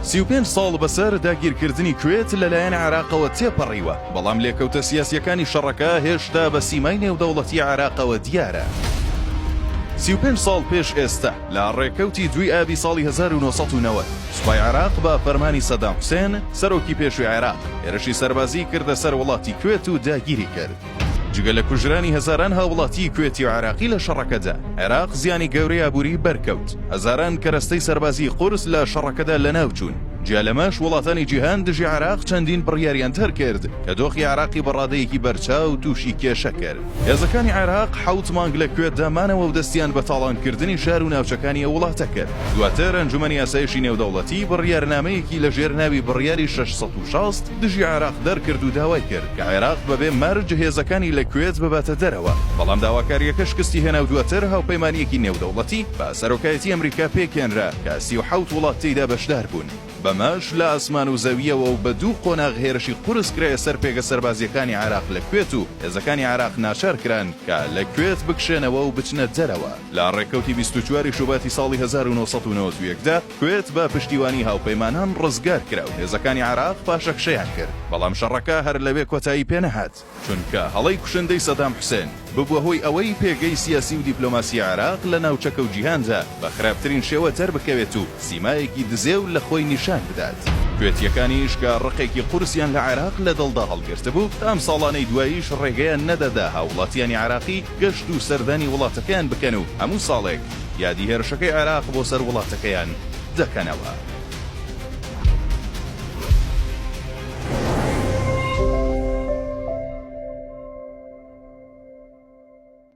35 ساڵ بەسەر داگیرکردنی کوێت لەلایەن عێراقەوە تێپەڕیوە، بەڵام لێکەوتە سیاسییەکانی شەڕەکە هێشتا بە سیمای نێودەوڵەتی عێراقەوە دیارە. 35 ساڵ پێش ئێستا، لە ڕێکەوتی دووی ئابی ساڵی 1990، سوپای عێراق بە فەرمانی سەدام حوسێن، سەرۆکی پێشووی عێراق، هێرشی سەربازیی کردە سەر وڵاتی کوێت و داگیری کرد. جگە لە کوژرانی هەزاران هاووڵاتیی کوێتی و عێراقی لە شەڕەکەدا، عێراق زیانی گەورەی ئابووریی بەرکەوت، هەزاران کەرەستەی سەربازیی قورس لە شەڕەکەدا لەناوچوون. جیا لەمەش وڵاتانی جیهان دژی عێراق چەندین بڕیاریان دەرکرد کە دۆخی عێراقی بە ڕادەیەکی بەرچاو تووشی کێشە کرد. هێزەکانی عێراق حەوت مانگ لە کوێتدا مانەوە و دەستیان بە تاڵانکردنی شار و ناوچەکانی ئەو وڵاتە کرد. دواتر ئەنجومەنی ئاسایشی نێودەوڵەتی بڕیارنامەیەکی لەژێر ناوی بڕیاری 660 دژی عێراق دەرکرد و داوای کرد کە عێراق بەبێ مەرج هێزەکانی لە کوێت بباتە دەرەوە، بەڵام داواکارییەکە شکستی هێنا و دواتر هاوپەیمانییەکی نێودەوڵەتی بە سەرۆکایەتی ئەمریکا پێکهێنرا کە 37 وڵات تێیدا بەشدار بوون. بەمەش لە ئاسمان و زەوییەوە و بە دوو قۆناغ هێرشی قورس کرایە سەر پێگە سەربازییەکانی عێراق لە کوێت و هێزەکانی عێراق ناچار کران کە لە کوێت بکشێنەوە و بچنە دەرەوە. لە ڕێککەوتی 24 ی شوباتی ساڵی 1991 دا کوێت بە پشتیوانی هاوپەیمانان ڕزگار کرا و هێزەکانی عێراق پاشەکشەیان کرد، بەڵام شەڕەکە هەر لەوێ کۆتایی پێنەهات، چونکە هەڵەی کوشندەی سەدام حوسێن ببوە هۆی ئەوەی پێگەی سیاسی و دیپلۆماسی عێراق لە ناوچەکە و جیهاندا بە خراپترین شێوە دەربکەوێت و سیمایەکی دزێو لە خۆی نیشان بدات. کوێتییەکانیش کە ڕقێکی قورسیان لە عێراق لە دڵدا هەڵگرتبوو، تا ئەم ساڵانەی دواییش ڕێگەیان نەدەدا هاووڵاتیانی عێراقی گەشت و سەردانی وڵاتەکەیان بکەن و هەموو ساڵێک یادی هێرشەکەی عێراق بۆ سەر وڵاتەکەیان دەکەنەوە.